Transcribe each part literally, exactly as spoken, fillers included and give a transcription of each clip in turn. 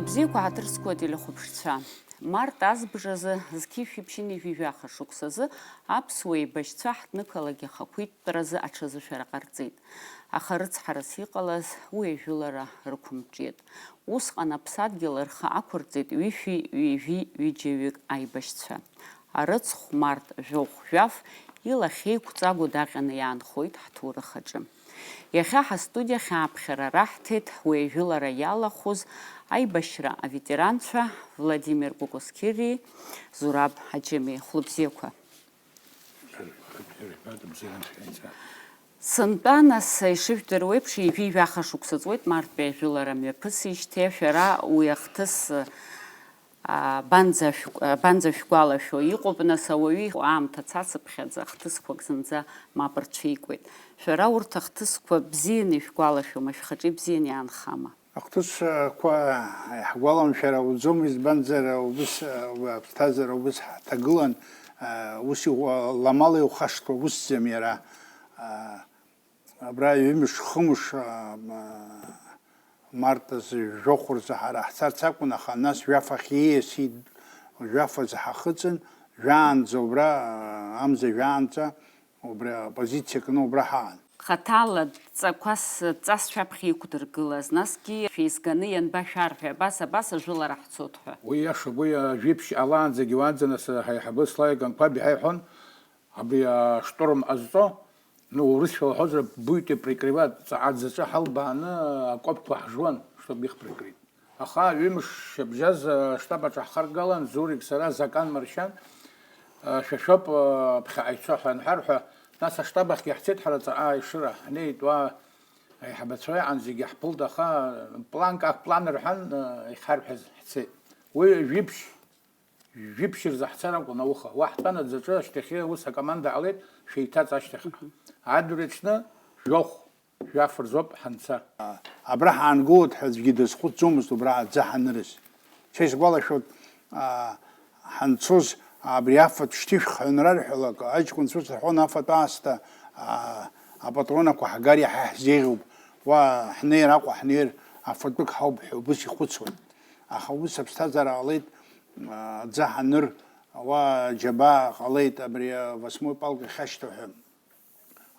Бзиақәа ҳаҭыр зқәу ателехәаԥшцәа, март азбжазы, зқьи жәшәи ԥшьынҩажәи жәаха шықәсазы аԥсуа еибашьцәа ҳҭнықалақь ахақәиҭтәразы аҽазышәара ҟарҵеит. Аха рыцҳарас иҟалаз уи ажәылара рықәымҿиеит. Усҟан аԥсадгьыл рхы ақәырҵеит ҩышәи ҩажәи ҩыџьаҩык аибашьцәа. Арыцхә март жәохә жәаф илахьеиқәҵагоу даҟьаны иаанхоит ҳҭоурых аҿы. Иахьа ҳастудиахь ааԥхьара раҳҭеит уи ажәылара иалахәыз аибашьра аветеранцәа Владимир Кәакәасқьыри Зураб Аџьами. Хәлыбзиақәа. Сынтәа, нас, ишыжәдыруа еиԥш, ҩажәи жәаха шықәса ҵуеит марттәи ажәылара мҩаԥысижьҭеи, шәара уи ахҭыс, а, банӡа шәгә-, а, банӡа шәгәалашәо иҟоуп, нас, ауаҩы аамҭа цацыԥхьаӡа ахҭысқәак зынӡа мап рцәикуеит. Шәара урҭ ахҭысқәа бзианы ишәгәалашәома, шәхаҿы ибзианы иаанхама? Ахҭысқәа ҳгәаламшәар ауӡом, избанзар, убыс, аԥсҭазаара убыс ҳҭагылан, ус иу-, ламала иухашҭуа усӡам иара. Абра ҩымш, хымш, март азы, жәохә рзы ҳара ҳцарц акәын, аха нас жәаф ахь ииасит, жәаф азы ҳахыҵын, жәаанӡа убра, амза жәаанӡа, убри апозициа кны убра ҳаан. Хаҭала дҵақәас дҵас шәаԥхьа иқәдыргылаз, насгьы шәеизганы ианбашәарҳәеи, абас, абас ажәылара ҳцоит ҳәа? Уи иашоуп, уи, а, жәиԥшь алаанӡагьы уаанӡа нас, а, ҳаиҳабы Славик Анқәаб иҳәон, абри, а, штурм ҟазҵо, ну, урысшәа уҳәозар, будете прикрывать, ҵаҟа аӡаҿы ҳалбааны, а, окопқәа ҳжуан, чтобы их прикрыть. Аха ҩымш шьыбжьаз, а, штаб аҿы ҳхаргалан, Зурик, сара, Закан Маршьан, а, шәа шәоуп, а, ԥхьаҟа ицо ҳәа анҳарҳәа, нас аштаб ахьгьы ҳцеит ҳара ҵаҟа аишыра. Ҳнеит уа, аиҳабацәа иҟан зегьы ҳԥылт, аха планк ак план рҳәан, а, иахьҳарҳәаз ҳцеит. Уи жәиԥшь, жәиԥшь рзы ҳцар акәын ауха. Уа ҳтәан аӡаҿы ашьҭахьы ус акоманда ҟалеит, шәеиҭаҵ ашьҭахьҟа. Адырҩаҽны жәохә. Жәаф рзоуп ҳанца. Абра ҳаангылоит ҳәа аӡәгьы дазхәыцӡомызт убра аӡы ҳанырыз. Са исгәалашәоит, а, ҳанцоз абри афатә шьҭышәх ҳәа анрарҳәалак, аҷкәынцәа ус рҳәон, афатә аасҭа, а, апатронақәа ҳгар иаҳа иаҳзеиӷьуп, уа ҳнеир Аҟәа ҳнеир афатәык ҳауп ҳәа убыс ихәыцуан. Аха ус аԥсҭазаара ҟалеит, а, аӡы ҳаныр, уа џьабаа ҟалеит абри, а, восьмой полк иахьашьҭоу ҳәа.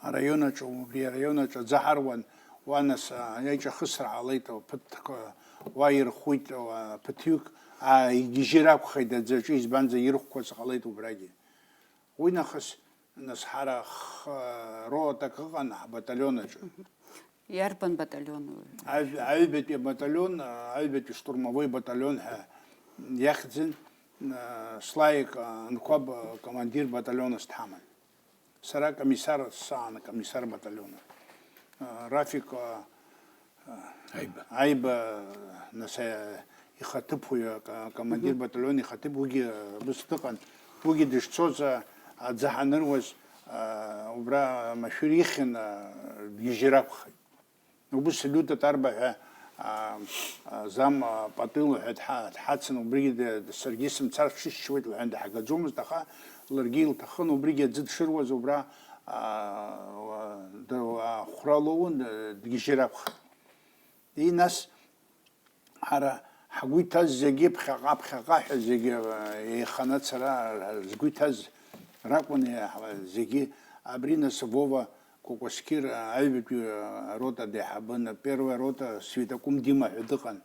Араион аҿы, убри араион аҿы аӡы ҳаруан, уа нас, а, аиҿахысра ҟалеит, ԥыҭк, уа ирхәит, уа ԥыҭҩык, а, игьежьыр акәхеит аӡаҿы, избанзар, ирхәқәаз ҟалеит убрагьы. Уи нахыс, нас, ҳара х-, ротак ыҟан ҳбаталион аҿы. Иарбан баталиону? Аҩ-, аҩбатәи абаталион, а, аҩбатәи штурмовой баталион ҳәа иахьӡын, а, Славик, а, Анқәаб, а, командир баталионас дҳаман. Сара комиссар саан, комиссар баталиона. А, Рафик, а, а, Аиба. Аиба, нас, а, ихаҭыԥуаҩ, а, ка-, командир Мгм. Баталион ихаҭыԥ, уигьы, а, абыс дыҟан. Уигьы дышцоз, а, аӡы ҳаныруаз, а, убра машәыр ихьын, а, дгьежьыр акәхеит. Убыс Лиута Тарба ҳәа, а, а, зам, а, пату лҳәа дҳа-, дҳацын, убригьы д-, д-, саргьы сымцар сшьышьуеит лҳәан, даҳгаӡомызт, аха ларгьы илҭахын, убригьы аӡы дшыруаз убра, а, уа-, д-, уа-, ахәра лоуан, д-, дгьежьыр акәхеит. И нас ҳара ҳгәы иҭаз зегьы ԥхьаҟа, ԥхьаҟа ҳәа зегьы, а, еиханы ацара, а, згәы иҭаз ракәын, иаҳ-, зегьы абри нас Вова Кәакәасқьыр аҩбатәи арота деиҳабын, первая рота Светакәым Дима ҳәа дыҟан.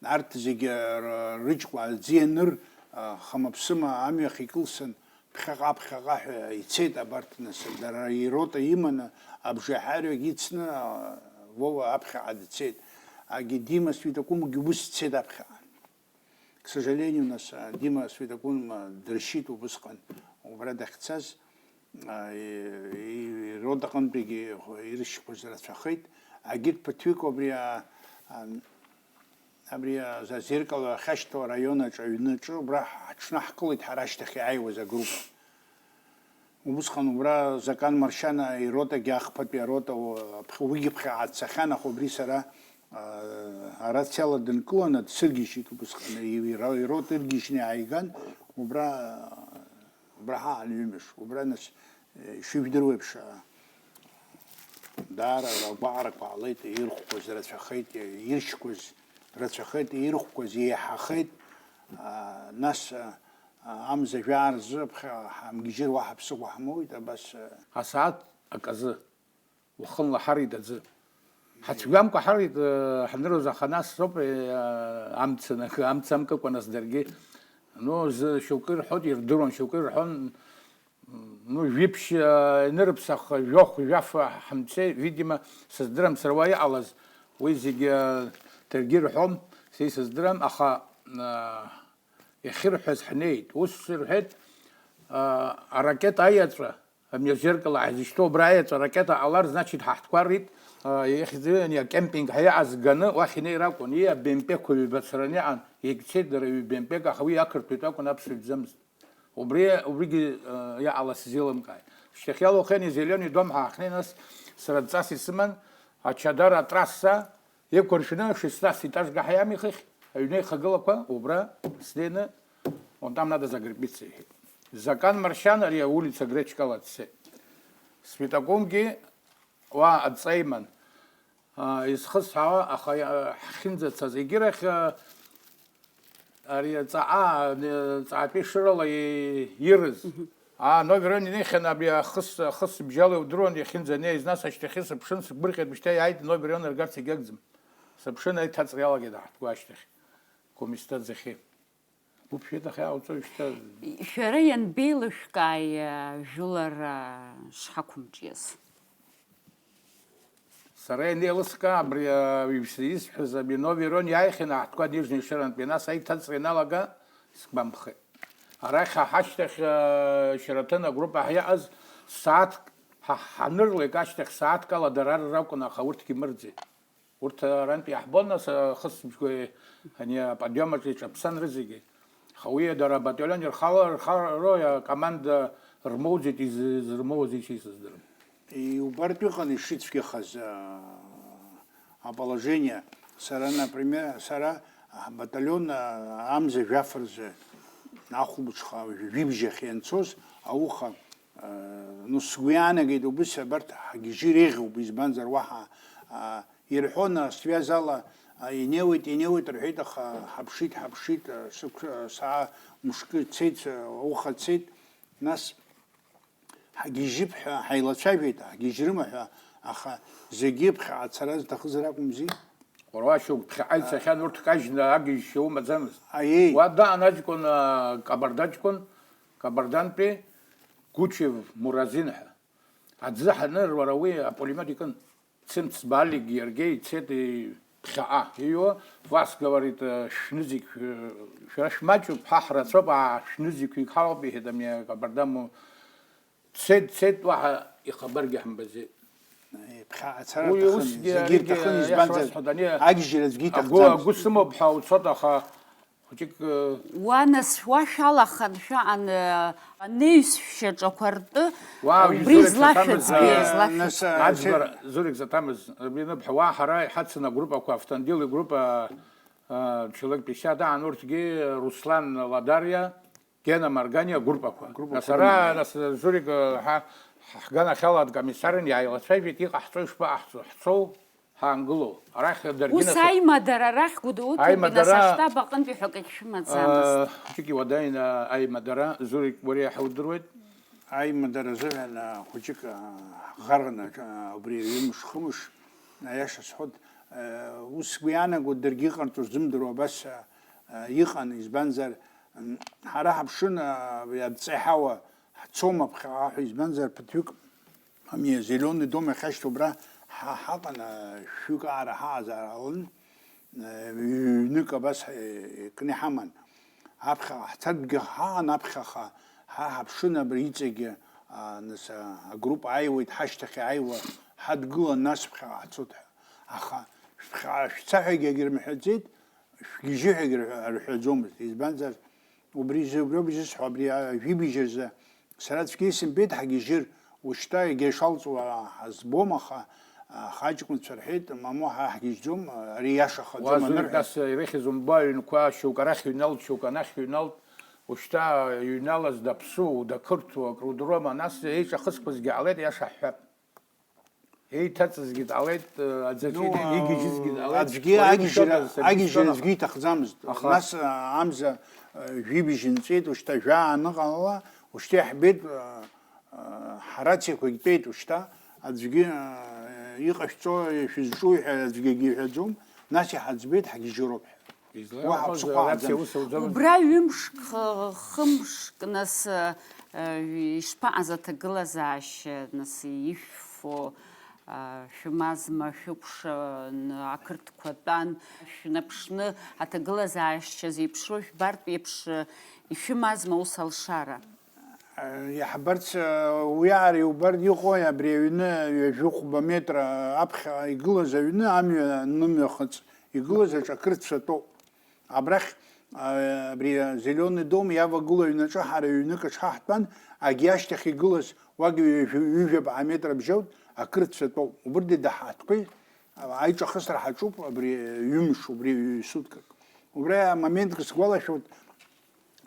Арҭ зегьы р-, рыҷкәын аӡы ианыр, хамаԥсыма амҩахь икылсын, ԥхьаҟа-ԥхьаҟа ҳәа ицеит абарҭ, нас, дара ирота иманы, абжеиҳараҩык ицны, Вова аԥхьаҟа дцеит. Агьы Дима Светакәымгьы ус дцеит аԥхьаҟа. К сожалению, нас, а, Дима Светакәым, а, дыршьит убысҟан, убра дахьцаз, а, и-, и-, ирота аҟынтәигьы ирышьқәаз рацәахеит. Агьырҭ ԥыҭҩык абри, а, а, абри, а, Зазеркало ахьашьҭоу араион аҿы аҩны аҿы убра ҳ-, ҳҽнаҳкылеит ҳара ашьҭахь иааиуаз агруппа. Убысҟан убра Закан Маршьана иротагьы ахԥатәи арота, уигьы ԥхьаҟа дцахьан, аха убри сара, а, арациала дынкыланы дсыргьежьит убысҟан. И-, ира-, ирота ыргьежьны иааиган, убра, убра ҳаан ҩымш. Убра, нас, ишыжәдыруеиԥш, а, даара агәаҟрақәа ҟалеит, ирхәқәаз рацәахеит, иршьқәаз Рацәахеит, ирыхәқәаз еиҳахеит, аа, нас, аа, амза жәаа рзы ԥхьа ҳамгьежьыр уаҳа ԥсыхәа ҳмоуит, абас, аа. Асааҭ аказы, уахынла ҳарит аӡы. Ҳацәгәамкәа ҳарит, аа, ҳанырыз, аха нас соуп, аа, амца, амца амкыкәа нас даргьы. Ну, зы шьоукы ирҳәоит, ирдыруан, шьоукы ирҳәон, ну, жәиԥшь, э, инырыԥсах, жәохә, жәаф ҳамцеи, видимо, сыздырам сара уа иҟалаз, уи зегьы, э, даргьы ирҳәом, са исыздырам, аха, э, иахьырҳәаз ҳнеит. Ус ирҳәеит, э, аракета аиаҵәа, амҩазеркала ҳзышьҭоу, убра аиаҵәа аракета ҟалар, значит, ҳа ҳтәқәа рит, э, ихьӡ-, ани акемпинг ҳәа иҟаз ганы, уахь инеир акәын. Ии, абемпеқәа ҩба цараны иҟан, егьцеит дара ҩбемпек, аха уи ақырҭуаҩтә акәын, аԥсуаҩ дзымызт. Убри, убригьы, э, иаала сзеилымкааит. Шьҭахьала уахыни Зеленый дом ҳаахнеи, нас сара дҵас исыман, ачадар атрасса иқәыршәны шестнадцать етажга ҳаиамихахь, аҩны ихагылақәа убра снеины, вон там надо закрепиться, иҳәеит. Закан Маршьан ари аулица Гречкала дцеит. Светакомгьы уа адҵа иман. Аа, изхысҳәаауа, аха, иа-, ҳахьынӡацаз, егьирахь, аа, ари аҵаҟа, ани, ҵаатәи шырала и-, ирыз. Мгм. Аа, Нови Рон инеихьан абри ахыс, ахысбжьала иудыруан иахьынӡанеиз, нас ашьҭахьы сыԥшын, сгәырӷьеит, мышьҭа иааит Нови Рон ргарц егьагӡам. Сыԥшын, аиҭаҵра иалагеит аҳҭгәа ашьҭахь, Комистаӡахьы. Уԥшәеит ахьаауҵои шьҭа? Шәара ианбеилышәкааи, ажәылара шҳақәымҿиаз? Сара ианеилыскаа, абри, а, исҳәаз Абино Верон иааихьан аҳҭқәа Нижни Ширантәи, нас аиҭаҵра ианалага, сгәамԥхеит. Арахь ҳашьҭахь, а, Шьараҭын агруппа ҳиааз сааҭк, ҳа-, ҳанырлак ашьҭахь сааҭк ала дара ракәын, аха урҭгьы мырӡеит. Урҭ арантәи иаҳбон, нас, ахысбжьқәа, ани аподиом аҿы иҿаԥсан рызегьы. Аха уи дара абаталион ирхала-, рхарои акоманда рмоуӡеит, изы-, изырмоуз иши сыздырам. Иубартә иҟан ишицәгьахаз, а, аположение. Сара, например, сара абаталион, а, амза жәаф рзы, ахәылбыҽха жәибжь ахь ианцоз ауха, а, ну, сгәы иаанагеит, убыс абарҭ ҳгьежьыр еиӷьуп, избанзар уаҳа, а, Ирҳәон, асвязь ала, а, инеиуеит, инеиуеит рҳәеит, аха ҳаԥшит, ҳаԥшит, а, шықә-, а, саа мышкы цеит, а, ауха цеит, нас ҳагьежьып ҳәа ҳаилацәажәеит, ҳагьежьрыма ҳәа, аха зегьы ԥхьаҟа ацара зҭахызар акәымзи? Уара уашьоук ԥхьаҟа ицахьан, урҭ кажьны агьежьшьа умаӡамызт. Аиеи. Уа даан аҷкәын, а, Кабарда аҷкәын, Кабардантәи Гучев Муразин ҳәа. Аӡы ҳаныр, уара, уи апулемиот икын. Цымц Балик иаргьы ицеит, и-, ԥхьаҟа ииуа, Вас говорит, э, шәнызқь, э, шәара шәмаҷуп, ҳа ҳрацәоуп, аа, шәнызқь ҩык ҳауп, иҳәеит, ами, Кабарда му-, дцеит, дцеит, уаҳа ихабаргьы ҳамбаӡеит. Ԥхьаҟа ацара уи аҭахын, усгьы зегьы аригьы рҭахын, иахьа избанзар, уасҳәоит, ани агьежьра аӡәгьы агәы, иҭахӡамызт. Агәы сымоуп ҳәа уцот, аха хәыҷык, э, уа нас уа шәалаханы шәаҟан, э, анеҩс шәшьаҿақәа ртәы, уа, убри Зурик злашәаӡбеи, Саҭамыз, э, злашәаӡбеи. Нас, э, аӡбара, Зурик Саҭамыз, Рбинып, ҳәа уа ҳара иҳацын агруппақәа, автомобиль игруппа, э, человек пятьдесят аан, урҭгьы Руслан Ладариа, Гена Марганиа агруппақәа. Агруппақәа Нас ара, рыманы. Нас Зурик, э, ҳа, ҳганахьала дкомиссарын иааилацәажәеит, иҟаҳҵои шԥаҟаҳҵо, ҳцоу, ҳаангылоу. Арахь даргьы Ус нас аимадара арахь Гәдоуҭатәи, нас аимадара, аштаб аҟынтәи ҳәа акгьы шәымаӡамызт. Э, хәыҷык иуадаҩын, э, аимадара, Зурик, уара иаҳа удыруеит. Аимадара азыҳәан, э, хәыҷык, э, ҳӷарны, э, убри ҩымш-хымш, аиаша сҳәот, э, ус сгәы иаанаго, даргьы иҟарҵо сзымдыруа абас, э, э, иҟан, избанзар, м, ҳара ҳаԥшын, э, абри адҵа иҳауа ҳцома ԥхьаҟа ҳәа, избанзар ԥыҭҩык Ами, Зеленый дом иахьашьҭоу убра ҳа-, ҳаҟан, а, шәҩык аара ҳаҟазаарын, а, ҩнык абас, а, икны иҳаман. Аԥхьаҟа ҳцартәгьы ҳаҟан, аԥхьаҟа ҳа ҳаԥшын абри иҵегьы, а, нас, а, агруппа ааиуеит, ҳашьҭахь иааиуа ҳадгылан, нас ԥхьаҟа ҳцоит ҳәа. Аха шәԥхьаҟа шәца ҳәагьы агьрымҳәаӡеит, шәгьежьы ҳәагьы рҳәа-, рҳәаӡомызт. Избанзар, Убри зы-, убриоуп изысҳәо, абри ажәибжь азы сара цәгьа исымбеит ҳагьежьыр, ушьҭа егьа ишалҵуа ҳазбом, аха, аха аҷкәынцәа рҳәеит, мамоу, ҳа ҳгьежьӡом, ари иашахаӡом Уа зурик анырҳәа. Нас ирыхьыз умбо, аҩнқәа шьоук арахь иҩналт, шьоук анахь иҩналт, ушьҭа иҩналаз даԥсу, дақырҭуа, акрудрома, нас еиҿахысқәазгьы ҟалеит, иаша ҳҳәап. Еиҭаҵызгьы ҟалеит, аӡахьы Ну, игьежьызгьы ҟалеит. Аӡәгьы агьежьра, агьежьра аӡәгьы иҭахӡамызт. Нас, а, амза, а, жәибжь нҵәеит, ушьҭа жәаа аныҟалала, ушьҭа иаҳбеит, а, а, ҳарациақәагь тәеит, ушьҭа аӡәгьы, а, иҟашәҵо, шәызҿу ҳәа аӡәгьы иҳәаӡом, нас иҳаӡбеит, ҳгьежьроуп ҳәа. Уаҳа ԥсыхәа ааӡамызт. Убра ҩымшк, х-, хымшк, нас, э, ишԥаҟаз аҭагылазаашьа, нас, ишәфо, э, шәымазма, шәыкәша, н-, ақырҭқәа тәан, шәнаԥшны аҭагылазаашьа зеиԥшроу жәбартә еиԥш, э, ишәымазма ус алшара? Иаҳбарц, уи аара иубартә иҟои, абри аҩны ҩажәи хәба метра аԥхьа игылаз аҩны, амҩа нымҩахыҵ игылаз аҿы акырцәа тәоуп. Абрахь, а, абри зеленый дом иавагылоу аҩнаҿы ҳара ҩнык аҽҳаҳтәан, агьи ашьҭахь игылаз уагь ҩажәи, ҩажәи баҟа метра бжьоуп, акырцәа тәоуп. Убырҭ даҳаҭҟәи, аиҿахысра ҳаҿуп абри ҩымш, убри ҩ-, суткак. Убри амоментк сгәалашәоит,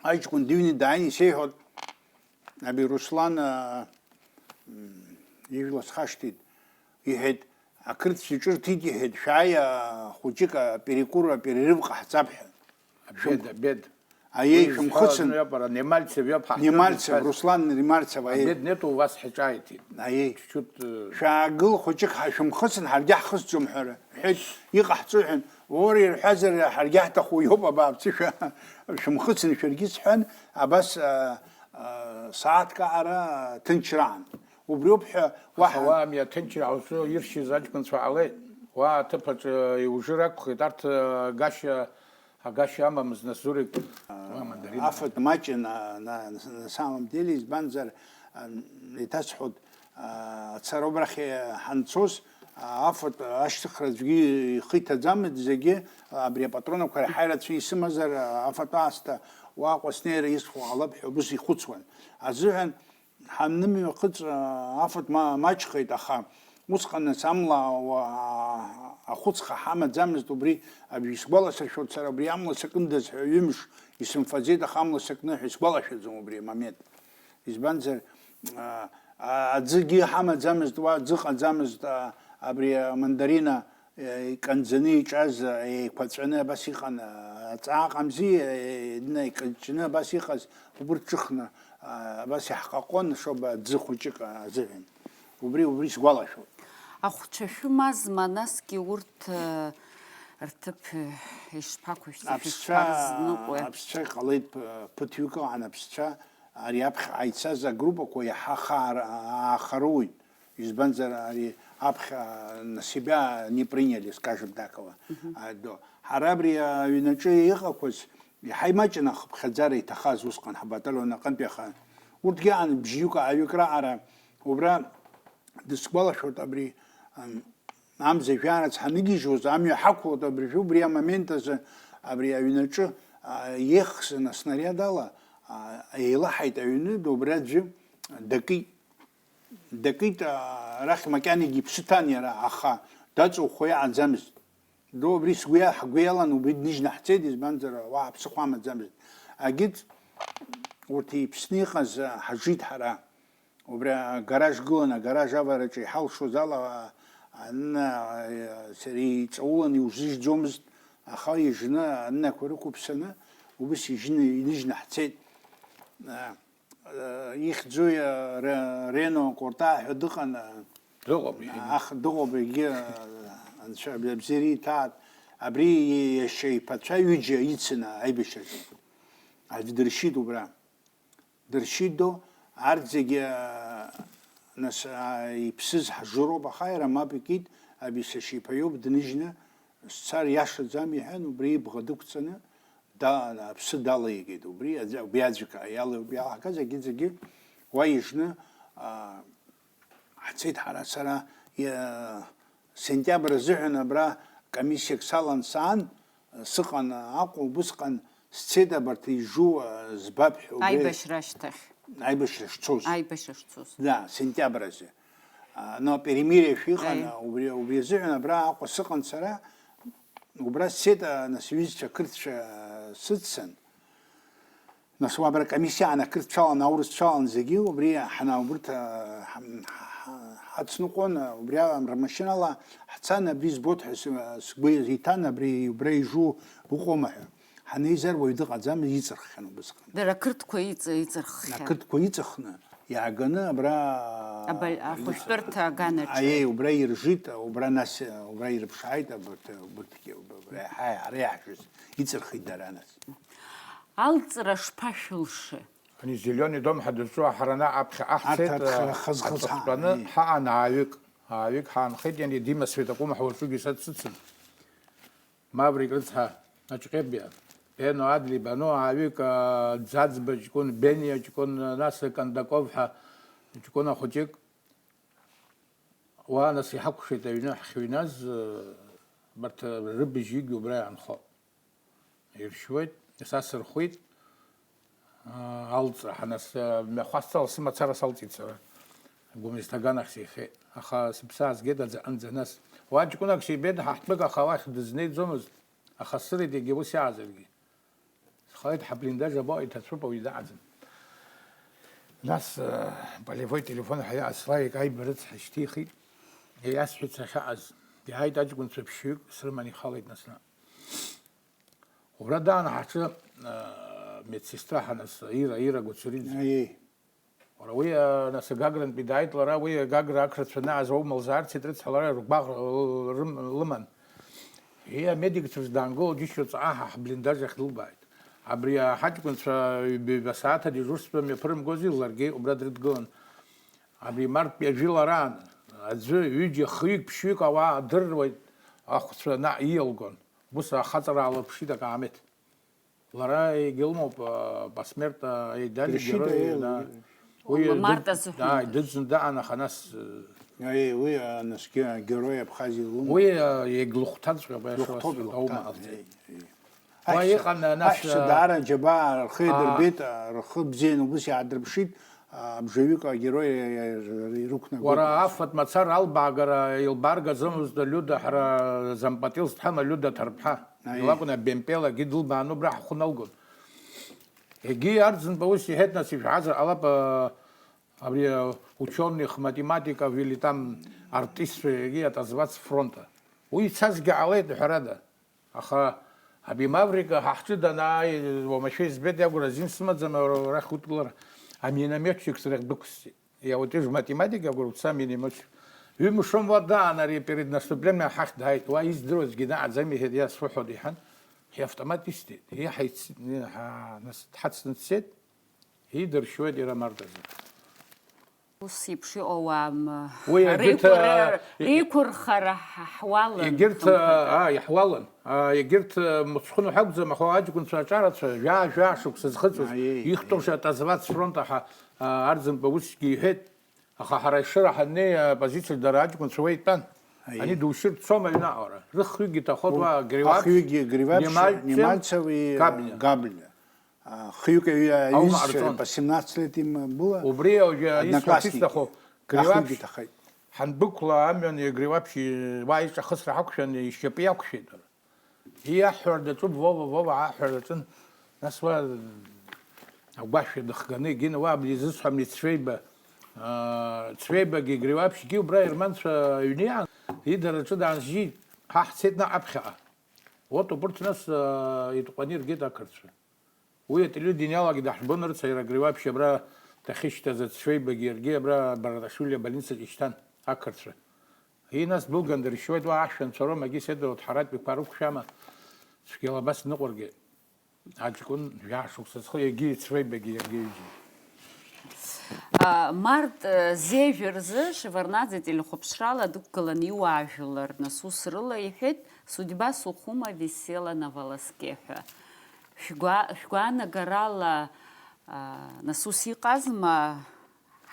аҷкәын дыҩны дааин исеиҳәоит, аби Руслан, а, м, ижәла схашҭит, иҳәеит, ақырҭцәа ҿырҭит, иҳәеит, шәааи, а, хәыҷык аперекур, аперерыв ҟаҳҵап ҳәа. Обед, обед. Аиеи, шәымхыцын. Немальцев иоуп ҳаҳҭыр. Немальцев, Руслан Немальцев, аиеи. Обед нету, у вас ҳаҿааиҭит. Аиеи. Чуть-чуть, э, шәаагыл, хәыҷык ҳа-, шәымхыцын, ҳаргьы ҳхысӡом ҳәа рҳәеит, иҟаҳҵои ҳәа. Ор ирҳәазар, ҳаргьы ҳҭаху иоуп абааԥсы, шәа-, шәымхыцын шәаргьы сҳәан, абас, а, а, сааҭк аҟара ҭынчраан. Убриоуп ҳәа уаҳа. Аха уа ами аҭынчра ҳазҿу иршьыз аҷкәынцәа ҟалеит. Уа аҭыԥ аҿы иужыр акәхеит, арҭ, а, гашьа Агашьа амамызт, нас Зурик, уа мандарин. Афатә маҷын, а, на, на самом деле, избанзар, а, иҭасҳәоит, а, ацара убрахь ҳанцоз, а, афатә ашьҭыхра аӡәгьы ихы иҭаӡамызт, зегьы, а, абри апатронақәа иаҳа ирацәаны исымазар, а, афатә аасҭа уаҟа снеира исхуа ҟалап ҳәа убыс ихәыцуан. Азыҳәан, Ҳанымҩахыҵ, афатә ма-, маҷхеит, аха усҟан нас амла уа-, ахәыцха ҳамаӡамызт, убри аб-, исгәаласыршәоит сара, убри амла сакындаз ҳәа ҩымш исымфаӡеит, аха амла сакны ҳәа исгәалашәаӡом убри амомент. Избанзар, а, а, аӡыгьы ҳамаӡамызт, уа аӡы ыҟаӡамызт, а, абри амандарина Иканӡаны иҿаз, еиқәаҵәаны абас иҟан, аҵаа ыҟамзи, днаикаҷҷаны абас иҟаз, убырҭ ҿыхны, абас иаҳҟаҟон, шоба аӡы хәыҷык азыҳәан. Убри, убри сгәалашәоит. Ахәцәа шәымазма, насгьы урҭ, рҭыԥ ишԥақәышәҵеи, Аԥсцәа, шәышԥарызныҟәеи? Аԥсцәа иҟалеит, ԥ-, ԥыҭҩык ыҟан аԥсцәа, ари аԥхьаҟа ицаз агруппақәа иаҳа хаа-, аахароуит. Избанзар, ари аԥхьа на себя не приняли, скажем так, ала. Мгм. А, до. Ҳара абри аҩнаҿы иҟақәаз, иаҳа имаҷын ахыԥхьаӡара иҭахаз усҟан ҳбаталион аҟынтәи аха. Урҭгьы аан бжьҩык, ааҩык раҟара, убра дысгәалашәоит абри, ам, амза жәаарац ҳаныгьежьуаз, амҩа ҳақәлоит абыржәы, убри амомент азы, абри аҩнаҿы, а, иехсны аснаряд ала, а, еилаҳаит аҩны, убри аӡәы дакит. Дакит, а, арахь макьанагьы иԥсы ҭан иара, аха даҵоухо иҟаӡамызт. Ду абри сгәы иа-, ҳгәы иалан убри дныжьны ҳцеит, избанзар, уаҳа ԥсыхәа амаӡамызт. Агьыҵ, урҭ иԥсны иҟаз, а, ҳажит ҳара. Убри агараж гылан, агараж авараҿы иҳалшоз ала, а, ан-, а, сара иҵаулан иузыжьӡомызт, аха ижны, аннақәа рықәыԥсаны, убыс ижны, иныжьны ҳцеит. А, Ихьӡуи, Ре-, Рено Куртаа ҳәа дыҟан, Дыҟоуп, иҳәеит. Ах, дыҟоуп, егьи, Анцәа абзиара иҭааит. Абри иашьа иԥацәа ҩыџьа ицын аибашьраҿы. Аӡә дыршьит убра. Дыршьит ду, арҭ зегьы, нас, а, иԥсыз ҳжыроуп, аха иара мап икит, аби сашьа иԥа иоуп, дныжьны, сцар иашаӡам, иҳәан, убри ибӷа дықәҵаны, да-, аԥсы далаигеит, убри аӡ-, убри аӡәк иала-, убри иалаҳгаз, егьи зегьы уа ижны, а, ҳцеит ҳара, сара, иа-, сентиабр азыҳәан абра комиссиак салан саан, сыҟан Аҟәа, убысҟан сцеит абарҭ ижу, а, збап ҳәа убри. Аибашьра ашьҭахь. Аибашьра шцоз. Аибашьра шцоз. Да, сентиабр азы. А, но перемирие шәыҟан, Аиа. убри, убри азыҳәан абра Аҟәа сыҟан сара, убра сцеит, а, нас сҩызцәа, ақырҭцәа, а, сыццан. Нас уа абра комиссиа аан ақырҭцәалан, аурысцәалан зегьы, убри ҳана-, убырҭ, а, ҳа-, ҳа-, Ацныҟәон, убри ала рмашьынала ҳцан, абри збоит ҳәа сы-, сгәы иҭан, абри убра ижу уҟоума ҳәа. Ҳанеизар уаҩ дыҟаӡамызт, иҵырххьан убысҟан. Дара ақырҭқәа иҵ-, иҵырххьан. Ақырҭқәа иҵыхны, иааганы абра Абаль-, ахәышәтәырҭа аганаҿы. Аиеи, убра иржит, убра нас, убра ирыԥшааит, абарҭ, абарҭгьы, еиҳа ара иаҳжыз, иҵырхит дара нас. Алҵра шԥашәылшеи? Ани Зелёный дом ҳәа дызҿу аҳарана аԥхьаҟа ҳцеит, арҭ, арҭ, ҳара ҳхы зхыз ҳа, аҵыхәтәаны ҳаи. Ҳаан ааҩык, ааҩык ҳаанхеит, иани Дима Светакума ҳәа уаҵәыгьы са дсыцын. Маврик рыцҳа, Аҷҟебиа, Бено Адлиба, ну, ааҩык, а, Ӡаӡба ҷкәын, Бениа ҷкәын, нас Кондаков ҳәа ҷкәын ахәыҷык. Уа, нас, иҳакәшеит аҩны ҳахьыҩназ, а, абарҭ рыбжьгьы убра иаанхо. Иршьуеит, са сырхәит, аа, алҵра, ҳанас, мҩахәасҭала сымацара салҵит сара. Гәымсҭа аганахь сеихеит. Аха сыԥсы аазгеит аӡаҟынӡа нас. Уа ҷкәынак сибеит, ҳаҳҭнықаха уахь дызнеиӡомызт, аха сцәыригеит егьа ус иаазаргьы. Схалеит ҳаблиндаж абаҟа иҭацәуп, ауаҩ даҟаӡам. Нас, э, полевой телефон ҳәа иҟаз Славик Аиба рыцҳа ишьҭихит. Иасҳәеит сахьаҟаз. Иааит аҷкәынцәа ԥшьҩык, срыман ихалеит нас наҟ. Убра даан ҳаҿы, аа, медсестра ҳанас, Ира, Ира Гәацуриӡе. Аиеи. Уара уи, аа, нас Гагрантәи дааит лара, уи Гагра ақырҭцәа анааз аума лзаарцеит, рыцҳа, лара ргәаӷ-, лым-, лыман. Иа, амедикцәа рзы даангыло џьышьо ҵаҟа ҳа ҳблиндаж ахь дылбааит. Абри аҳаҷкәынцәа ҩба-, ҩба сааҭ адежурство мҩаԥырымгози, ларгьы убра дрыдгылан. Абри мартәи ажәылараан аӡәы, ҩыџьа, хҩык, ԥшьҩык ауаа дырруеит, ахәцәа наҟ ииалгон. Ус ахаҵара аалырԥшит акаамеҭ. Лара егьа лымоуп, а, посмертно, а, еидали Рашида герой, еилоу, да. Уи Ма-, дыд-, Марта зыҳәан. Да, идыӡны даан, аха нас, э, Аи, уи, а, насгьы агерой Абхазиа лымоуп. Уи, а, егьлыхәҭаҵәҟьоуп, аиаша Лыхәҭоуп, ласҳәоит, лыхәҭан, аума ҟалҵеит. Аи, аи. Уа Аҳәса, иҟан, а, нас, аҳәса а, даара џьабаа рхы а, идырбеит, а, рхы бзианы убыс иаадырԥшит, а, абжаҩык агерой, а, а, ирықәнагоит. Уара афатә мацара албаагара илбааргаӡомызт Лиуда, ҳара зампотел зҭҳама Лиуда Ҭарԥҳа. Аиеи. Илакәын абемпелагьы дылбааны убра ҳхәы налгон. Егьи Арӡынба ус иҳәеит, нас ишәҳәазар ҟалап, а, абри, а, учёных, математиков или там артистцәа егьи отозваться с фронта. Уи ицазгьы ҟалеит, ҳәарада. Аха абри Маврика ҳа ҳҿы данааи, уамашәа избеит, иагәра азин сымаӡам, ара-, арахь утлар, аминометчик срахь дәықәсҵеит. Иаутыжә математика агәра уца минимач. Ҩымш умуа даан ари перед наступлением ҳахь дааит. Уа издыруазгьы дааӡам, иҳәеит, иасҳәо ҳәа диҳәан, иавтомат исҭеит. Иҳаиц-, иҳа-, нас дҳацны дцеит, идыршьуеит иара Мардазы. Ус еиԥш иҟоу ауаа, м, Уи егьырҭ, реиқәырхара, а, реиқәырхара ҳ-, ҳуалын, егьырҭ, хымԥада. А, иаҳуалын. А, егьырҭ, а, мыцхәы ҳәа акәӡам, аха аҷкәынцәа аҿарацәа, жәаа-жәаа шықәса зхыҵуаз, Аиеи. Ихтәу шьа отозваться с фронта ҳа, а, Арӡынба усгьы иҳәеит, аха ҳара ешыра ҳаннеи, апозициаҿ дара аҷкәынцәа уа итәан. Аиеи. Ани душьыр дцом аҩны аҟара. Рыхҩыкгьы ҭахоит уа, Гриваԥшь, ахҩыкгьы Гриваԥшь, Немальцев, Немальцев и, Габниа. Габниа. А, хҩык аҩы Аума аҩызцәа, ҟарҵон. По семнадцать лет им было. Убри ауаҩы исҳәарц Одноклассники. Исҭаху, Гриваԥшь, Ахҩыкгьы ҭахеит. Ҳандәықәла амҩан Гриваԥшь уа иҿахысра ҳақәшәан, ишьапы иақәшәеит. Иаҳҳәар даҿуп, Вова, Вова аҳәар даҿын. Нас уа агәашәа дыхганы егьин, уа абри изысҳәам, Цвеиба, а, Цвеибагьы Гриваԥшьгьы убра ерманцәа аҩны иаан, идараҿы даанжьит, ҳа ҳцеит наҟ аԥхьаҟа. Вот убырҭ нас, а, итҟәаны иргеит ақырҭцәа. Уи ателевидениелагьы даҳбон, рыцҳа, иара Гриваԥшь абра дахьышьҭаз, Цвеибагьы иаргьы абра Бардашвили абольницаҿ ишьҭан, ақырҭцәа. Ии, нас дәылган дыршьуеит, уа ашәа анцәа роума, егьи сеидроу дҳаратәиқәа рықәшәама, цәгьала абас ныҟәаргьы, аҷкәын жәаа шықәса зхы, егьи Цвеибагьы иаргьы ҩыџьа. А, март, э, зежәа рзы Шеварднаӡе телехәаԥшрала дықәгыланы иуаажәлар насус рыла иҳәеит, Судьба Сухума висела на волоске ҳәа. Шәгәа-, шәгәаанагарала, а, нас ус иҟазма?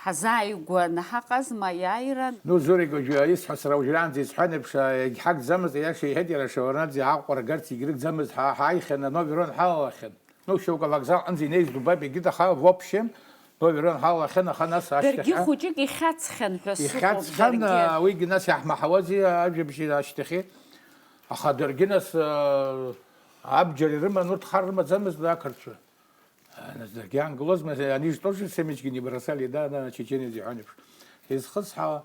Ҳазааигәаны ҳаҟазма аиааира? Ну, Зурик уажәы исҳәо сара уажәраанӡа исҳәан еиԥш, а, егьҳагӡамызт, аиаша иҳәеит иара Шеварднаӡе, Аҟәа ргарц егьрыгӡамызт, ҳа, ҳааихьан Новый Рон ҳалалахьан. Ну, шьоук авокзалҟынӡа инеиз дубап егьырҭ, аха, в общем, Новый Рон ҳалалахьан, аха нас Даргьы ашьҭахьа хәыҷык ихьаҵхьан ҳәа сыҟоуп, Ихьаҵхьан, даргьы. А, уигьы нас иаҳмаҳауази, а, ажәабжь ашьҭахьы. Аха даргьы нас, а, абџьар ирыман, урҭ хар рымаӡамызт ақырҭцәа. А, нас даргьы аангылозма, они же тоже семечки не бросали, да, да, чеченец иҳәон еиԥш. Изхысҳәаауа,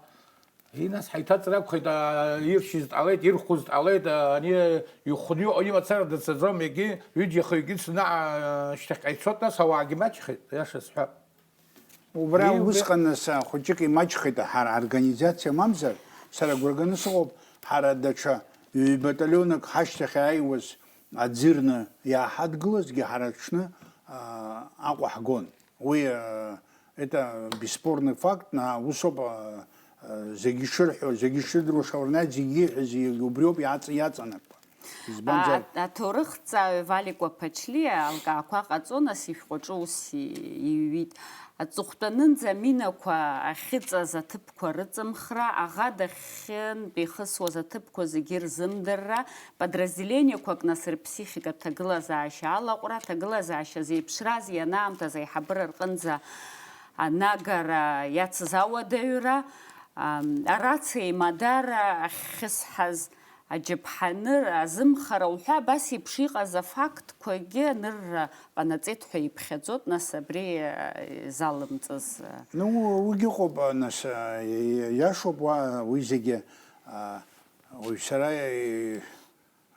Ди, нас ҳаиҭаҵра акәхеит, аа, иршьыз дҟалеит, ирхәыз дҟалеит, аа, ани ихәны иҟоу имацара дацаӡом, егьи ҩыџьа ихы-ҩгьы цаны, аа, шьҭахьҟа ицот, нас ауаагьы маҷхеит, аиаша сҳәап. Убра Ди, убри- усҟан нас, аа, хәыҷык имаҷхеит, ҳара организациа мамзар, сара агәра ганы сыҟоуп, ҳара даҽа ҩ-баталионак ҳашьҭахь ааиуаз аӡы ирны иааҳадгылазгьы, ҳара аҽны, аа, Аҟәа ҳгон. Уи, э, это бесспорный факт, на, усоуп, э, э, зегьы ишырҳәо, зегьы ишырдыруа, Шаурнаиа зегьы ииҳәаз, зегьы убриоуп иаҵ-, иаҵанакуа. Избанзар? А, аҭоурыхҭҵааҩ Валикәа Ԥачлиа алкаақәа ҟаҵо, нас ишәҟәаҿы ус и-, иҩит. Аҵыхәтәанынӡа аминақәа ахьыҵаз аҭыԥқәа рыҵымхра, аӷа дахьынтә ихысуаз аҭыԥқәа зегьы рзымдырра, подразделениақәак, нас, рыԥсихикатә ҭагылазаашьа алаҟәра, аҭагылазаашьа зеиԥшраз ианаамҭаз аиҳабыра рҟынӡа анагара иацыз ауадаҩра, ам, арациа еимадара ахьхьысҳаз аџьаԥҳаныр азымхара уҳәа, абас еиԥш иҟаз афактқәагьы анырра ҟанаҵеит ҳәа иԥхьаӡоит, нас, абри, а, залымҵыз, а. Ну, уигьы ыҟоуп, а, нас, а, и-, иашоуп уа, уи зегьы, а, уажә сара, и-,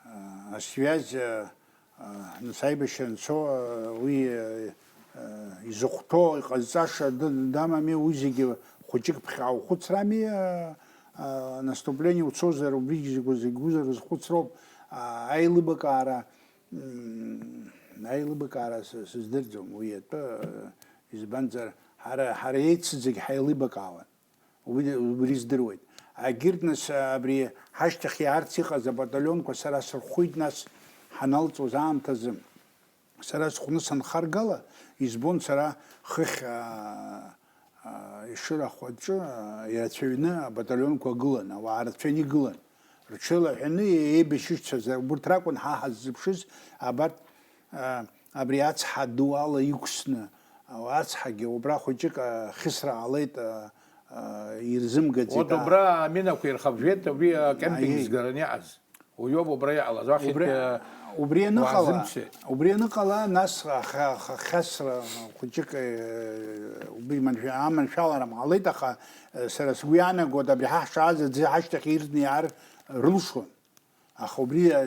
а, асвиазь, а, а, нас аибашьра анцо, а, уи, а, а, изыхәҭоу, иҟазҵаша д-, дамами, уи зегьы хәыҷык ԥхьаҟа ухәыцрами, а, а, наступление уцозар, убригь зегь, зегь узар узхәыцроуп, а, аилыбакаара, м, аилыбакаара сы-, сыздырӡом уи атәы, а, избанзар, ҳара, ҳара еицызегь ҳаилибакаауан. Уи, убри здыруеит. Агьырҭ, нас, абри ҳашьҭахь иаарц иҟаз абаталионқәа сара сырхәит, нас, ҳаналҵуаз аамҭазы. Сара схәны санхаргала, избон сара хыхь, аа, аа, Ешыра ахәаҿы, аа, ирацәаҩны абаталионқәа гылан, ауаа рацәаҩны игылан. Рҽеилаҳәаны еибашьышьцәаз, убырҭ ракәын ҳа ҳаззыԥшыз, абарҭ, аа, абри ацҳа ду ала иқәсны, ацҳагьы убра хәыҷык ахьысра ҟалеит, а, а, ирзымгаӡеит, Вот а. Убра аминақәа ирхабжеит, убри акемпинг Аиеи. Згараны иҟаз. Уиоуп убра иҟалаз. Уахьынтә, Убри, а, убри аныҟала, уаазымԥшит. Убри аныҟала, нас аха-, аха-, ахьасра хәыҷык, э, убри маншәа-, аманшәаларам ҟалеит, аха, э, сара сгәы иаанагоит, абри ҳа ҳшааз аӡы ҳашьҭахь иртәны иаар рылшон. Аха убри, а,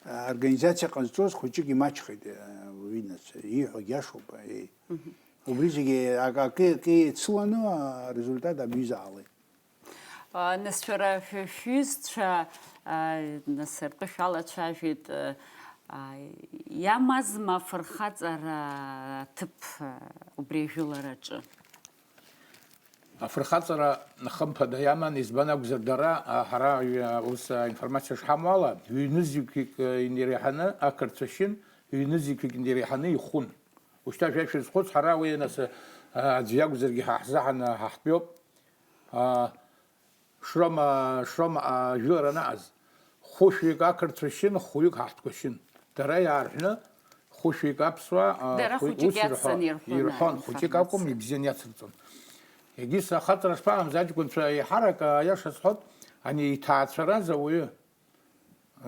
аорганизациа ҟазҵоз хәыҷык имаҷхеит, а, уи нас, ииҳәогь иашоуп, еи. Мгм. Убри зегьы ак-, акы, акы еицыланы, а, арезультат абри изаалеит. А, нас шәара шәы-, шәҩызцәа, а, нас ртәы шәалацәажәеит, а, а, иамазма афырхаҵара аҭыԥ, а, убри ажәылараҿы? Афырхаҵара хымԥада иаман, избан акәзар, дара, а, ҳара, а, ус, а, информациа шҳамоу ала, ҩ-нызқьҩык, а, инареиҳаны ақырҭцәа шьын, ҩ-нызқьҩык инареиҳаны ихәын. Ушьҭа шәа шәызхәыц, ҳара уи, нас, а, аӡә иакәзаргьы ҳа ҳзаҳаны ҳаҳтәҩоуп. А, Шрома, Шрома, а, жәылара анаҟаз, хәышәҩык ақырҭцәа шьын, хәҩык ҳаҳтәқәа шьын. Дара иаарҳәны, хәышәҩык аԥсуаа, а, Дара хәҩык хәыҷык ус ирҳәо-, иацҵаны ирҳәон, ирҳәон, хәыҷык акәым, информациа. Ибзианы иацырҵон. Егьыс ахаҵара шԥаҟамыз, аҷкәынцәа еиҳарак, а, аиаша сҳәот, ани иҭаацәараз ауаҩы,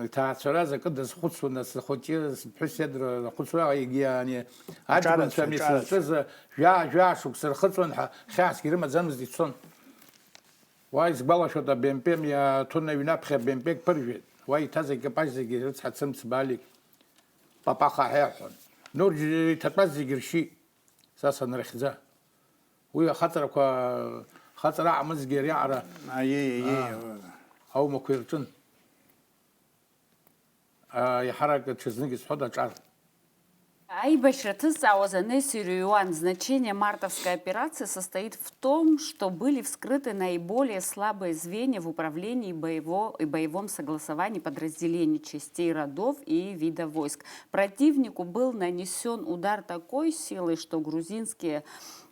иҭаацәараз акы дазхәыцуан, ас ахәыҷы, сыԥҳәыс иадра ахәыцуа, егьи ани аҷкәынцәа ами сызҿыз, жәаа, жәаа шықәса рхыҵуан ҳәа, хьаасгьы рымаӡамызт, ицон. Уа исгәалашәоит, абемпе мҩаҭон, аҩны аԥхьа абемпеқь ԥыржәеит. Уа иҭаз аекипаж зегьы рыцҳа, цымц балик, папаха ҳәа иаҳәон. Нурџь иҭатәаз зегьы ршьит, са санрыхьӡа. Уи ахаҵарақәа, хаҵара аҟамызгьы ариаҟара, Аиеи, аиеи. аа, аумақәа ирҿын. Аа, еиҳарак ҽазнык исҳәоит аҿар. Аибашьра ҭызҵаауаз анессир иҩуан. Значение мартовской операции состоит в том, что были вскрыты наиболее слабые звенья в управлении боево-, и боевом согласовании подразделений частей, родов и видов войск. Противнику был нанесён удар такой силы, что грузинские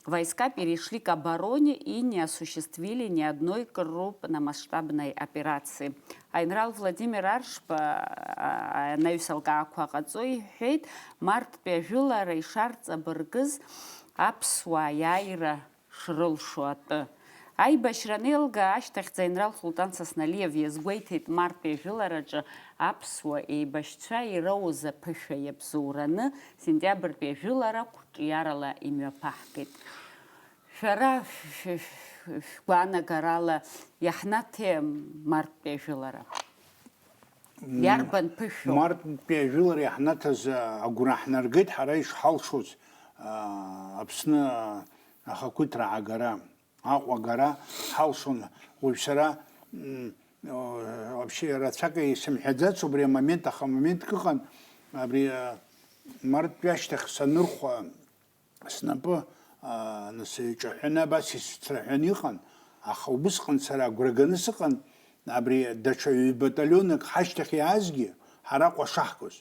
войска перешли к обороне и не осуществили ни одной крупномасштабной операции. Аинрал Владимир Аршба, а, анаҩс алкаақәа ҟаҵо иҳәеит, марттәи ажәылара ишарҵабыргыз аԥсуаа иааира шрылшо атәы. Аибашьра анеилга ашьҭахьӡа Аинрал Султан Сасналиев иазгәеиҭеит марттәи ажәылараҿы аԥсуа еибашьцәа ироуз аԥышәа иабзоураны сентиабртәи ажәылара қәҿиарала имҩаԥаҳгеит. Шәара шә-, шә-, шәгәаанагарала иаҳнаҭеи марттәи ажәылара? Иарбан ԥышәоу? Марттәи ажәылара иаҳнаҭаз агәра ҳнаргеит ҳара ишҳалшоз, Аԥсны ахақәиҭра аагара, Аҟәа агара ҳалшон. Уажә сара, вообще, рацәак исымҳәаӡац убри амомент, аха моментк ыҟан, абри марттәи ашьҭахь санырхәа, снапы, нас иҿаҳәаны абас исцраҳәаны иҟан, аха убысҟан сара агәра ганы сыҟан, абри даҽа ҩ-баталионык ҳашьҭахь иаазгьы, ҳара Аҟәа шаҳгоз.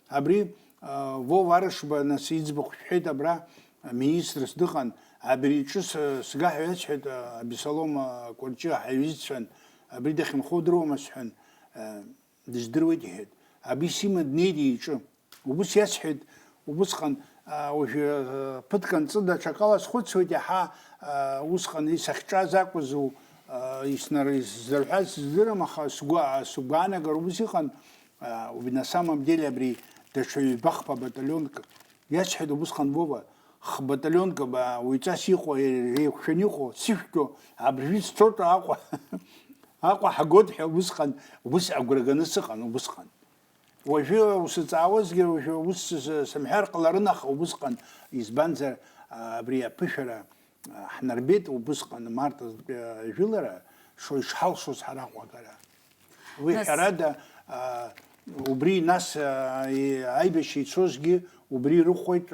Абри, Вова Арышба, нас, иӡбахә шәҳәеит, абра министрс дыҟан, абри иҿы сга ҳәа иасҳәеит, Абисалом Кәарҷиа ҳаиҩызцәан, абри дахьынхо удыруама сҳәан, дыздыруеит иҳәеит. Абри сима днеит иҿы. Убыс иасҳәеит, убысҟан, уажәы, ԥыҭк анҵы даҽакала схәыцуеит, иаҳа, усҟан исахьҿаз акәызу, иснар-, исзырҳәаз сыздырам, аха сгәы, сгәаанагара убыс иҟан, на самом деле абри даҽа ҩбахԥа баталионк иасҳәеит убысҟан Вова, х-баталионк ба, уаҩҵас иҟоу, еиқәшәаны иҟоу, сышәҭо, абыржәы сцоит Аҟәа, Аҟәа ҳагоит ҳәа убысҟан, убыс агәра ганы сыҟан убысҟан. Уажәы усыҵаауазгьы, уажәы ус сымҳәар ҟаларын, аха убысҟан, избанзар, абри аԥышәара ҳнарбеит, убысҟан март жәылара шо-, ишҳалшоз ҳара Аҟәа агара. Уи ҳәарада, убри нас, аибашьра ицозгьы убри ирыхәеит,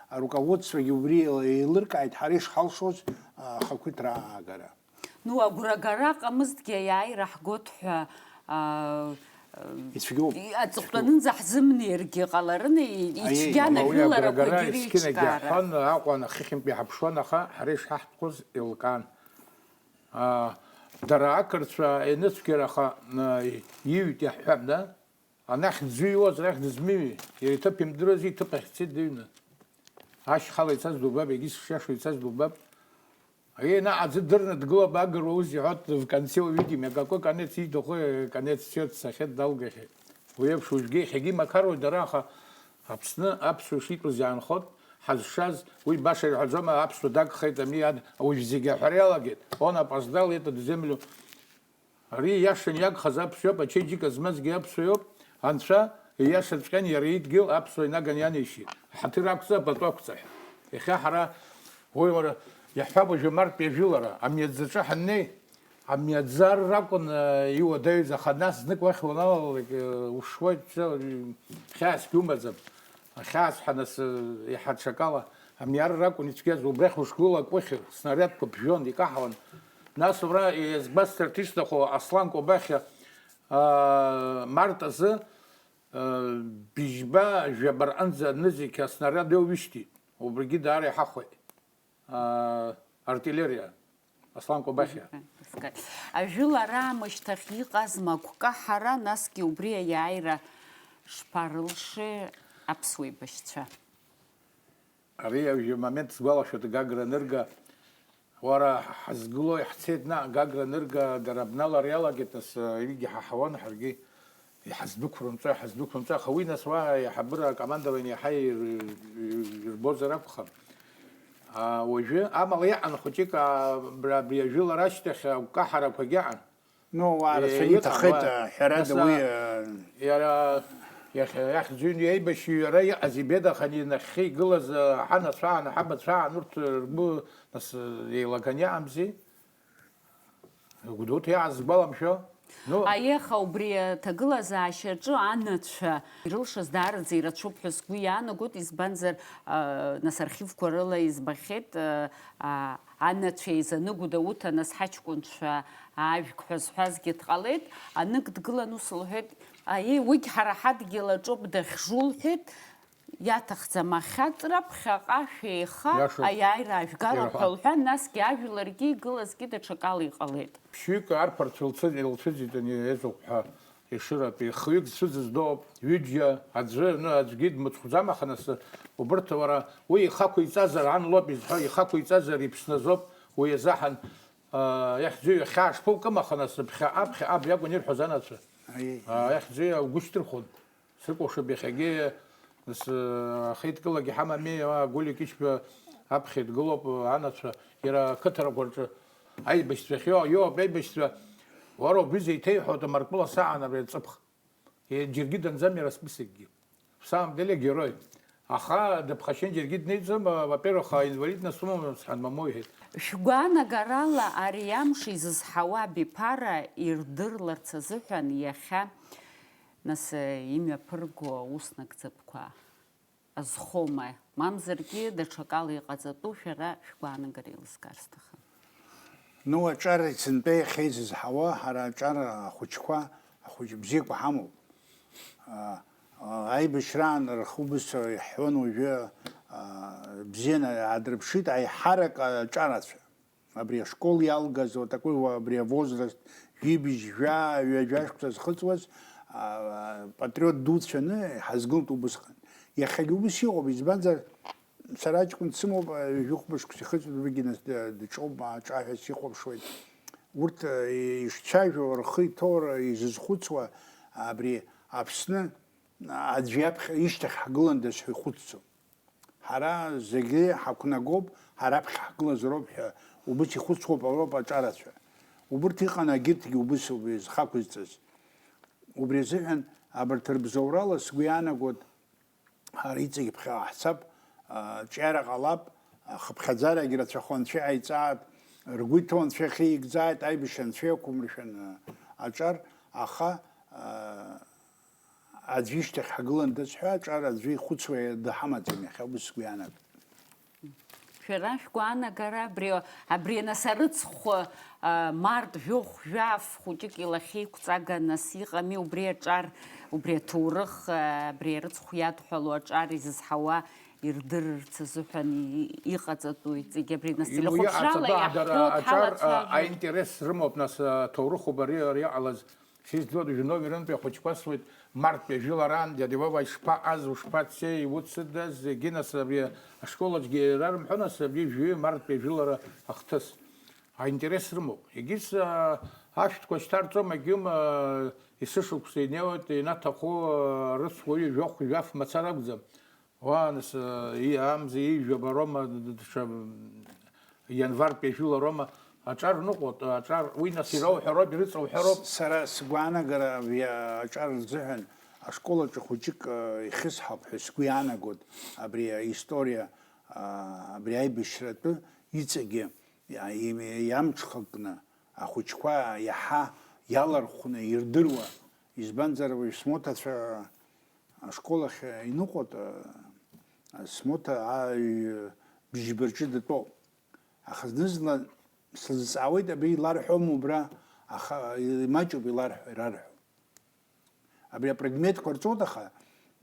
аруководствогьы убри еилыркааит, ҳара ишҳалшоз ахақәиҭра аагара. Ну, агәрагара ҟамызҭгьы аиааира ҳгоит ҳәа, аа, Ицәгьоуп. Аҵыхәтәанынӡа ҳзымнеиргьы ҟаларын, и-, Аиеи, ицәгьан мама, уи ажәыларақәагьы агәрагара есқьынагьы реиҿкаара. Иаҳҳәон, Аҟәа нахьхьынтәи иаҳаԥшуан, аха ҳара ишҳаҳҭқәоз еилкаан. Аа, дара ақырҭцәа ианыцәгьара, аха, аа, иҩит иаҳҳәап, да? Анахь дзыҩуаз, арахь дызмыҩуеи? Иара иҭыԥ имдыруази, иҭыԥ ахь дцеит дыҩны. Ашьхала ицаз дубап, егьи сшиашоу ицаз дубап. Аиеи, наҟ аӡы дырны дгылоуп, агыруа ус иҳәоит, в конце увидим. Иа какой конец ииҭаху, конец цәгьа дцахьеит, далгахьеит. Уи еиԥш уажәгьы иахьагьы имақаруеит дара, аха Аԥсны аԥсуа шитәыз иаанхоит, ҳазшаз, уи баша ирҳәаӡом, аԥсуа дагхеит, ами, ад-, уажә зегьы аҳәара иалагеит. Он опоздал этот землю. Ари ииашаны иагхаз аԥсуа иоуп, ачеиџьыка змазгьы аԥсуа иоуп, Анцәа ииашаҵәҟьан иара идгьыл аԥсуа инаганы ианеишьеит. Ҳаҭыр ақәҵа, пату ақәҵа ҳәа. Иахьа ҳара, уи уара, иаҳҳәап, уажәы мартәи ажәылара, амҩаӡаҿы ҳаннеи, амҩаӡара ракәын, э, иуадаҩыз, аха нас знык уахь уаналалак, э, ушуеит, э, хьаасгьы умаӡам. Ахьаас ҳәа нас, э, иаҳа ҽакала, амҩара ракәын ицәгьаз, убрахь ушгылак ухьыр, снариадқәа ԥжәон, икаҳауан. Нас уара, э, иазгәасҭарц ишҭаху, Аслан Кобахьиа, аа, март азы, аа, быжьба, жәаба рҟынӡа нызқь аснариад иоуижьҭеи, убригьы даара иҳахәеит, аа, артиллериа, Аслан Кобахьиа. Мгм. Ажәылара аамышьҭахь иҟазма агәкаҳара, насгьы убри аиааира шԥарылшеи аԥсуа еибашьцәа? Ари уажәы амомент сгәалашәоит, Гагра анырга, уара, ҳазгылои, ҳцеит наҟ, Гагра анырга, дара абналара иалагеит, нас, э, егьи ҳаҳауан, ҳаргьы иҳаздәықәырҵо, иҳаздәықәырҵо, аха уи, нас, уа аиҳабыра акомандование иаҳа ир-, ир-, ирбозар акәхап. А, уажәы, амала иҟан хәыҷык, а, абра, абри ажәылара ашьҭахь агәкаҳарақәагь ыҟан. Ну, уаа рацәаны иҭахеит, ҳәарада, уи, иара иахьӡыҩны еибашьҩы иара иҟаз ибеит, аха ани нахьхьи игылаз, ҳанацәа аан, ҳабацәа аан, урҭ ргәы, нас, еилаган иаамзи? Гәдоуҭа иааз сгәаламшәо? Ну. Аиеха, убри аҭагылазаашьаҿы анацәа ирылшаз даараӡа ирацәоуп ҳәа сгәы иаанагоит, избанзар, а, нас архивқәа рыла избахьеит, а, а, анацәа еизаны Гәдоуҭа, нас ҳаҷкәынцәа аажәг ҳәа зҳәазгьы дҟалеит, анык дгылан ус лҳәеит, аиеи, уигь ҳара ҳадгьыл аҿоуп дахьжу лҳәеит, иаҭахӡам ахьаҵра, ԥхьаҟа шәеиха, иашоуп, аиааира ажәгалақәа ирҳәа. Лҳәан, насгьы ажәларгьы игылазгьы даҽакала иҟалеит. Ԥшьҩык арԥарцәа илцәыӡ-, илцәыӡит ани еизоуп ҳәа. Ешыратәи хҩык зцәыӡыз доуп, ҩыџьа, аӡәы, ну, аӡәгьы дмыцхәӡам, аха нас убырҭ, уара, уи ихақәиҵазар, ан лоуп изҳәо, ихақәиҵазар иԥсны азоуп, уи азаҳан, а, иахьӡу иахьаашԥылкым, аха нас ԥхьаҟа, ԥхьаҟа абри акәын ирҳәоз анацәа. Аиеи. А, иахьӡу иагәышьҭырхәон. Срыкәыхшоуп иахьагьы, нас, а, ахеидкылагьы ҳамами, а, Гулик ишьба аԥхьа идгылоуп, а, анацәа. Иара ақыҭарақәа рҿы аибашьцәа ахьиоу, иоуп аибашьцәа, уара убҩыза иҭеиҳәоит амаркула саан абри аҵыԥх. Е, џьаргьы данӡам иара списокгьы. В самом деле герой. Аха дыԥхашьан џьаргьы днеиӡом, а, во-первых, а, инвалидность умам, сҳәан, мамоу иҳәеит. Шәгәаанагарала ари амш изызҳауа абиԥара ирдырларц азыҳәан иахьа, нас, имҩаԥырго аус нагӡатәқәа азхома, мамзаргьы даҽакала иҟаҵатәу шәара шәгәаанагара еилыскаар сҭахын. Ну, аҿар сынтәа иахьа изызҳауа, ҳара аҿар ахәыҷқәа, ахәыҷ бзиақәа ҳамоуп. А, а, аибашьраан рхы убыс иаҳҳәон уажәы, а, бзианы аадырԥшит аиҳарак аҿарацәа. Абри ашкол иалгаз, вот такой, абри авозраст, жәибжь, жәа, ҩажәа шықәса зхыҵуаз, а, патриот дуцәаны ҳазгылт убысҟан. Иахьагьы убыс иҟоуп, избанзар, сара аҷкәын дсымоуп, а, жәохәба шықәса ихыҵуеит, уигьы нас д-, дыҿоуп, аҿаҳәа сихәаԥшуеит. Урҭ, а, ишцәажәо, рхы иҭоура, изызхәыцуа, абри Аԥсны аӡә иаԥхьа, ишьҭахь ҳгыландаз ҳәа ихәыцӡом. Ҳара зегьы ҳақәнагоуп, ҳара аԥхьа ҳгылазароуп ҳәа убыс ихәыцуп ауроуп аҿарацәа. Убырҭ иҟан агьырҭгьы убыс ауп изхақәызҵаз. Убри азыҳәан абарҭ рыбзоурала сгәы иаанагоит, ҳара иҵегь ԥхьаҟа ҳцап, а, ҿиара ҟалап, а, хыԥхьаӡарагь рацәахо анцәа иҟаиҵааит, ргәы иҭоу анцәа иахьеигӡааит, аибашьра анцәа иақәымыршәан, а, аҿар, аха, а, аӡәы ишьҭахь ҳгыландаз ҳәа аҿар аӡәы ихәыцуа даҳамаӡам иахьа, убыс сгәы иаанагоит. Шәара шәгәаанагара абри, абри анасарыцхә, а, март жәохә жәаф хәыҷык илахьеиқәҵага нас иҟами убри аҿар, убри аҭоурых, а, абри арыцхә иадҳәалоу аҿар изызҳауа ирдырырц азыҳәан и-, иҟаҵатәу иҵегь абри нас телехәаԥшрала иаҳҳәоит, ҳалацәажәоит. Аинтерес рымоуп, нас, аҭоурыхуп ари, ари иҟалаз. Сизӡуа дыжәноу ҩынтәи ахәыҷқәа суеит, марттәи ажәылараан, дядя Вова ишԥаҟаз, ушԥацеи, иуцыдаз, егьи нас абри ашкол аҿгьы ирарымҳәо, нас абри жәаҩы марттәи ажәылара ахҭыс. Аинтерес рымоуп. Егьыс, а, ашәҭқәа шьҭарҵом, егьым, а, есышықәса инеиуеит, ианаҭаху, а, рыцхә уаҩы жәохә-жәаф мацара акәӡам. Уа, нас, и-, амза ижәаба роума, д-, д-, даҽа, м, ианвартәи ажәыла роума, аҿар ныҟәоит, аҿар, уи нас ирауҳәароуп, ирыҵауҳәароуп. С-, сара сгәаанагара абри аҿар рзыҳәан ашкол аҿы хәыҷык, э, ихьысҳауп ҳәа сгәы иаанагоит абри аисториа, а, абри аибашьратәы иҵегьы иа-, им-, иамҽхакны ахәыҷқәа иаҳа иалархәны ирдыруа, избанзар, уажә смоҭацәа ашкол ахь иныҟәоит, а, смоҭа ааҩ бжьба рҿы датәоуп. Аха зны-зынла сылзҵаауеит, абри иларҳәома убра, аха имаҷуп иларҳәо, ирарҳәо. Абри апредметқәа рҵоит, аха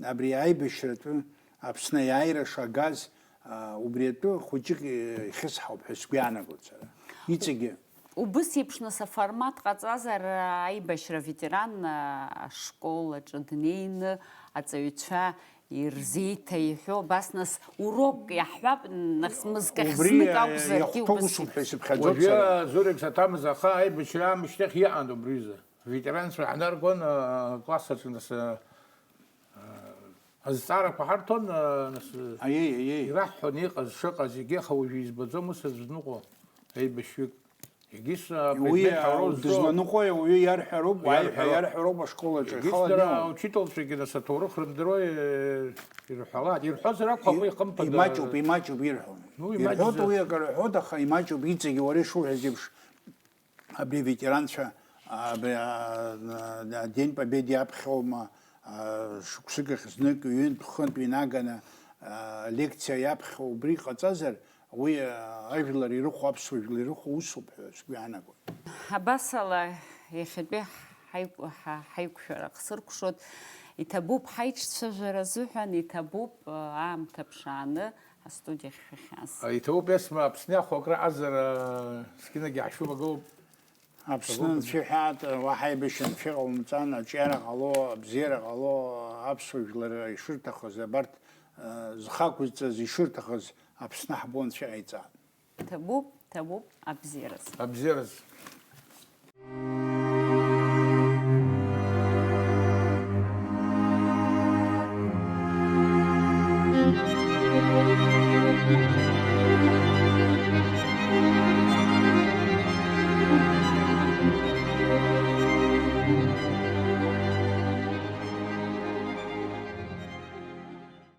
абри аибашьратәы Аԥсны аиааира шагаз, а, убри атәы хәыҷык ихьысҳауп ҳәа сгәы иаанагоит сара. Иҵегьы. Убыс еиԥш нас аформат ҟаҵазар, аибашьра аветеран, а, ашкол аҿы днеины аҵаҩцәа ирзеиҭаиҳәо, абас нас урок иаҳҳәап, нас мызкахь Убри, знык а, акәзаргьы иахәҭоу убыс усуп ҳәа еиԥш. Исыԥхьаӡоит Уажәы сара. Зурик Саҭамыз аха аибашьра аамышьҭахь иҟан убри изы. Аветеранцәа иаҳнаргон, а, класс аҿы нас, а, азҵаарақәа ҳарҭон, а, нас, Аиеи, аиеи. Ираҳҳәон иҟаз, шыҟаз, егьи, аха уажәы избаӡом ус аӡә дныҟәо, еибашьҩык. Егьыс, а, Уи, предмет а, ҳара узҿу дызланыҟәеи, уаҩы иарҳәароуп, уаҩы ҳәа Иарҳәароуп. Иарҳәароуп ашкол аҿы, Егьыс ихала дара днеиуа. Аучительцәагьы нас аҭоурых рымдыруа, э, ирҳәалак, ирҳәозар акәхап, уи ихымԥада. Имаҷуп, имаҷуп ирҳәо. Ну, Ирҳәоит, имаҷзар. Уи акыр рҳәоит, аха имаҷуп иҵегьы уара ишуҳәаз еиԥш. Абри аветеранцәа, абри, а, а, День Победы иаԥхьоума, а, шықәсык ахь знык, ҩынтә, хынтә инаганы, а, лекциа иаԥхьо убри ҟаҵазар, уи, а, ажәлар ирыхәо, аԥсуа жәлар ирыхәо усуп ҳәа сгәы иаанагоит. Абасала, иахьатәи ҳаиқә-, ҳа-, ҳаиқәшәара ахсыркәшоит, иҭабуп ҳаиҿцәажәара азыҳәан, иҭабуп, а, аамҭа ԥшааны, астудиахь шәахьааз. Иҭабуп, Есма, Аԥсны иахәакра азар, а, зқьынагьы ҳашәымагылоуп. Аԥсны Иҭабуп. Анцәа иҳәаат, уаҳа аибашьра анцәа иҟаумҵан, аҿиара ҟало, абзиара ҟало, аԥсуа жәлар ишырҭахыз, абарҭ, а, зхы ақәызҵаз ишырҭахыз Аԥсны ҳбо анцәа иҟаиҵаат. Ҭабуп, ҭабуп, абзиараз. Абзиараз.